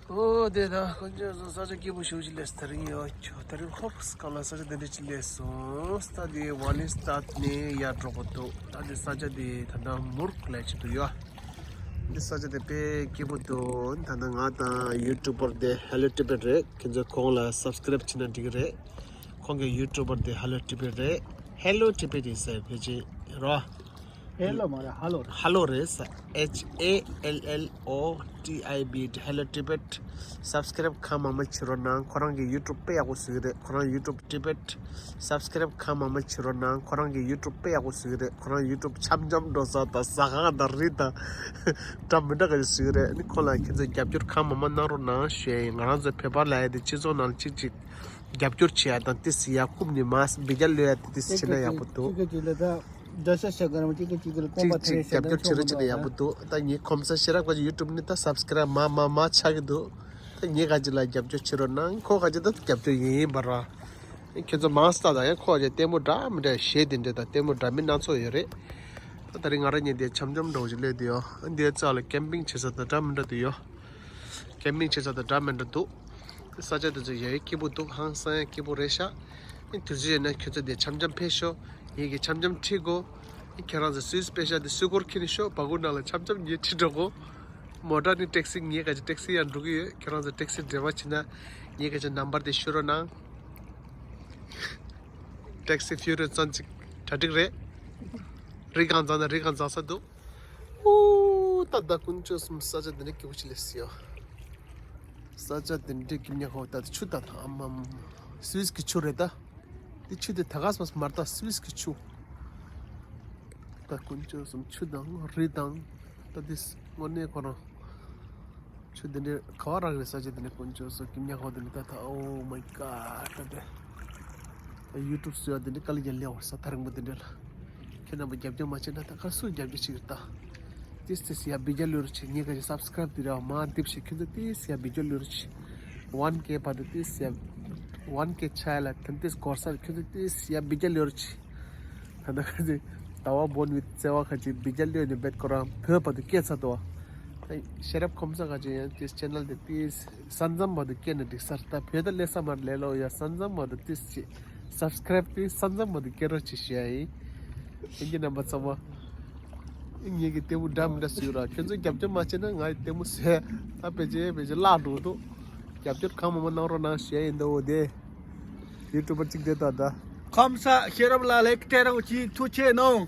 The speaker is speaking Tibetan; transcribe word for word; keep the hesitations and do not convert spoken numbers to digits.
ཨོ་དེ་ད་དཀོན་མཆོག་གསུམ། ས་ཆ་སྐྱིད་པོ་ཞེ་པོ་ཅིག་སླེབས་སོང་། དེ་རིང་ཡོད་ཆོག་དེ་རིང་ཧོབ་སི་ཁ་ལ་ས་ཆ་དེ་འདྲ་ཅིག་སླེབས་སོང་། ད་དེ་ཝ་ལིན་སི་ཏཱད་ནས་ཡར་འགྲོ་དགོས་འདུག་ད་དེ་ས་ཆ་དེ་ད་ལྟ་མུར་ལབ་ཀྱི་འདུག་ཡ། འདི་ས་ཆ་དེ་དཔེ་སྐྱིད་པོ་འདུག་ད་ལྟ་ང་དང་ཡུ་ཊུབ་པར་དེ་Hello Tibet རེད། ཁྱེད་ཚོ་ཁོང་ལ་སབ་སི་ཀ་རེབ་བྱས་ན་འགྲིག་གི་རེད། ཁོང་གི་ཡུ་ཊུབ་པར་དེ་Hello Tibet རེད། Hello Tibet ཡིན་ས་ཕལ་ཆེར་རོ། ཧེ་ལོ་མ་རེད། ཧ་ལོ་རེད། ཧ་ལོ་རེད་ས། H A L L O T I B Hello Tibet སབ་སི་ཀ་རེབ་གང་མང་མང་བྱེད་རོགས་གནང་། ཁོ་རང་གི་ཡུ་ཊུབ་དཔེ་ཡག་པོ་བཟོ་གི་རེད། ཁོ་རང་ཡུ་ཊུབ་ཊི་བེཊ་སབ་སི་ཀ་རེབ་གང་མང་མང་བྱེད་རོགས་གནང་། ཁོ་རང་གི་ཡུ་ཊུབ་དཔེ་ཡག་པོ་བཟོ་གི་རེད། ཁོ་རང་ཡུ་ཊུབ་འཆམ་འཆམ་འགྲོ་ས་དང་ཟ་ཁང་དང་རི་དང་འདྲ་མི་འདྲ་ག་ཅིག་བཟོ་གི་རེད། ཨ་ནི་ཁོ་ལ་ཁྱེད་ཚོས་རྒྱབ་སྐྱོར་གང་མང་མང་གནང་རོགས་གནང་ཞུ་ཡ་ཡིན། ང་རང་ཚོ་བོད་པ་ལབ་ཡ་དེ་སྤྱི་ཚོགས་ནང་ལ་གཅིག་གཅིག་རྒྱབ་སྐྱོར་བྱེད་ཡ་དང་ཏོག་ཙམ་ཡར་རྐུབ་ནས་མར་འབུད་རྒྱག་ལོས་ཡ་དེ་ཏོག་ཙམ་བྱེད་ན་ཡག་པོ་འདུག་གཅིག་གིས་གཅིག་ལ་ད་འདྲ་ཤ་ཤ་ག་རང་གཅིག་གིས་གཅིག་ལ་རྐང་པ་གཅིག་ཐལ་གཅིག་ཤ་རྒྱབ་སྐྱོར་བྱེད་རོགས་བྱེད་ན་ཡག་པོ་འདུག་ད་ངའི་གོམས་སྲོལ་ཤེས་རབ་ཀྱི་ཡུ་ཊུབ་ནི་ད་སབ་སི་ཀ་རེབ་མར་མར་མར་ཆག་གི་འདུག་ད་ངས་ག་ཅིག་ལ་རྒྱབ་སྐྱོར་བྱེད་རོགས་གནང་། ཁོ་ག་ཅིག་ད་རྒྱབ་སྐྱོར་ཡིན་ཡིན་པ་ར། ཁྱེད་ཚོ་མང་སྟ་དང་ཡང་ཁོ་ག་ཅིག་ལྟད་མོ་འདྲ་མི་འདྲ་གཞས་དེ་འདྲ་དང་ལྟད་མོ་འདྲ་མིན་སྣ་ཚོགས་ཡོད་རེད། ད་ད་རིང་ང་རང་གཉིས་དེ་འཆམ་འཆམ་འདྲ་བོ་ཞིག་སླེབས་བསྡད་ཡོད། འདིའི་རྩ་ལ་ཀེམ་པིང་བྱེད་ས་དང་འདྲ་མི་འདྲ་དེ་ཡོད། ཀེམ་པིང་བྱེད་ས་དང་འདྲ་མི་འདྲ་འདུག་ས་ཆ་དེ་ཚོ་ཡ་ཡི་སྐྱིད་པོ་འདུག་ཧང་སང་ཡ་སྐྱིད་པོ་རེད་ཤག་ཨ་དུས་ཚོད་ཡོད་ན་ཁྱོད་ཚོ་དེ་འཆམ་འཆམ་ཕེབས་ཤོག་ངེད་ཀྱིས་འཆམ་འཆམ་ཁྲིད་དགོས། ཨ་ཁྱེད་རང་ཚོ་སུད་སི་པེ་ཤ་དེ་སུད་སྒོར་ཁྱེར་ནས་ཤོག་བ་གུ་ནང་ལ་འཆམ་འཆམ་ངེད་ཁྲིད་འགྲོ་དགོས། མོ་ཊ་ནི་ཊེག་སི། ངེད་ག་ཅིག་ཊེག་སི་ཡང་འགྲོ་གི་ཡོད། ཁྱེད་རང་ཚོ་ཊེག་སི་འབྲེལ་བ་བྱེད་ན་ངེད་ག་ཅིག་ནམ་བར་དེ་ཤོད་རོགས་གནང་། ཊེག་སི་ཕིའུ་རེལ་ཙམ་ཅིག་གྲ་སྒྲིག་རེད། རི་གང་འཛེགས་ན་རི་གང་འཛེགས་ས་འདུག་ཨུ། ད་ད་དཀོན་མཆོག་གསུམ། ས་ཆ་འདི་འདྲ་སྐྱིད་པོ་ཅིག་སླེབས་སོང་ཡ། ས་ཆ་འདི་འདྲ་སྐྱིད་མྱི་ཁོ། ད་ཆུ་ད་ད་ཨམ་ཨམ། སུད་སི་གི་ཆུ་རེད་ད། འདི་ཆུ་དེ་ད་ག་སོ་མར་ད་སུད་སི་གི་ཆུ། ད་དཀོན་མཆོག་གསུམ། ཆུ་དང་རི་དང་། ད་འདི་དངོས་གནས་ཁོ་རང་ཆུ་འདི་འདྲ་ག་བ་རག་རེད། ས་ཆ་འདི་འདྲ་དཀོན་མཆོག་གསུམ། སྐྱིད་མྱི་ཁོ་འདི་འདྲ་ད་ད། Oh my God ད་དེ། ད་ཡུ་ཊུབ་བཟོ་ཡ་འདི་འདྲ་དཀའ་ལས་ཀྱང་སླེབས་པ་རེད་ས། ཐག་རིང་པོ་འདི་འདྲ་ལ། ཁྱེད་རྣམ་པ་རྒྱབ་སྐྱོར་མ་བྱས་ན་ད་ག་སུས་རྒྱབ་སྐྱོར་བྱེད་ཀྱི་རེད་ད། ཏིས་ཏིས་ཡ་བི་ཇ་ལོས་རོགས་བྱེད། ངེད་ག་ཅིག་སབ་སི་ཀ་རེབ་དེ་རེད་བ་མར་འདེབས་བྱེད། ཁྱོད་ཚོ་ཏིས་ཡ་བི་ཇ་ལོས་རོགས་བྱེད། ཝན་ཀེ་བར་དུ་ཏིས་ཡ། ཝན་ཀེ་ཆགས་ལ་ད་ཏིས་འགོར་ས་རེད། ཁྱོད་ཚོ་ཏིས་ཡ་བི་ཇ་ལོས་རོགས་བྱེད། ད་ད་ག་ཅིག་ཟླ་བ་བོན་བི་བརྩེ་བ་ག་ཅིག་བི་ཇ་ལོས་ནས་བེད་ཁོ་རང་བོད་བར་དུ་སྐད་ཚར་འདུག་བ། ད་ཤེས་རབ་ཁོམ་ས་ག་ཅིག་ཡང་ཏིས་ཆེ་ནལ་དེ་ཏིས་ས་མཚམས་བར་དུ་སྐད་ན་འགྲིག་ས་རེད། ད་བོད་ད་སླེབས་ས་མ་རེད་ལོ་ཡ། ས་མཚམས་བར་དུ་ཏིས་བྱེད། སབ་སི་ཀ་རེབ་དེ་ས་མཚམས་བར་དུ་སྐད་རོགས་བྱེད་ཞུ་ཡ་ཡིན། ཨིན་ཇི་རྣམ་པ་ཚང་མ། ངེད་ཀྱི་ལྟད་མོ་འདྲ་མི་འདྲ་བཟོས་ར། ཁྱོད་ཚོས་རྒྱབ་སྐྱོར་མ་བྱས་ན་ང་ལྟད་མོ་བཟོས་ད་ཕལ་ཆེར་ཕལ་ཆེར་བརླག་འགྲོ་འདུག་རྒྱབ་སྐྱོར་གང་མང་མང་གནང་རོགས་གནང་ཞུ་ཡ་ཡིན། ད་འོ་དེ་ཡུ་ཊུབ་པར་གཅིག་བསྡད་ད་ད། ཁམས་ཤེས་རབ་ལགས་ལེགས་སྤྲད་རོགས་གྱིས། ཐུགས་རྗེ་གནང་།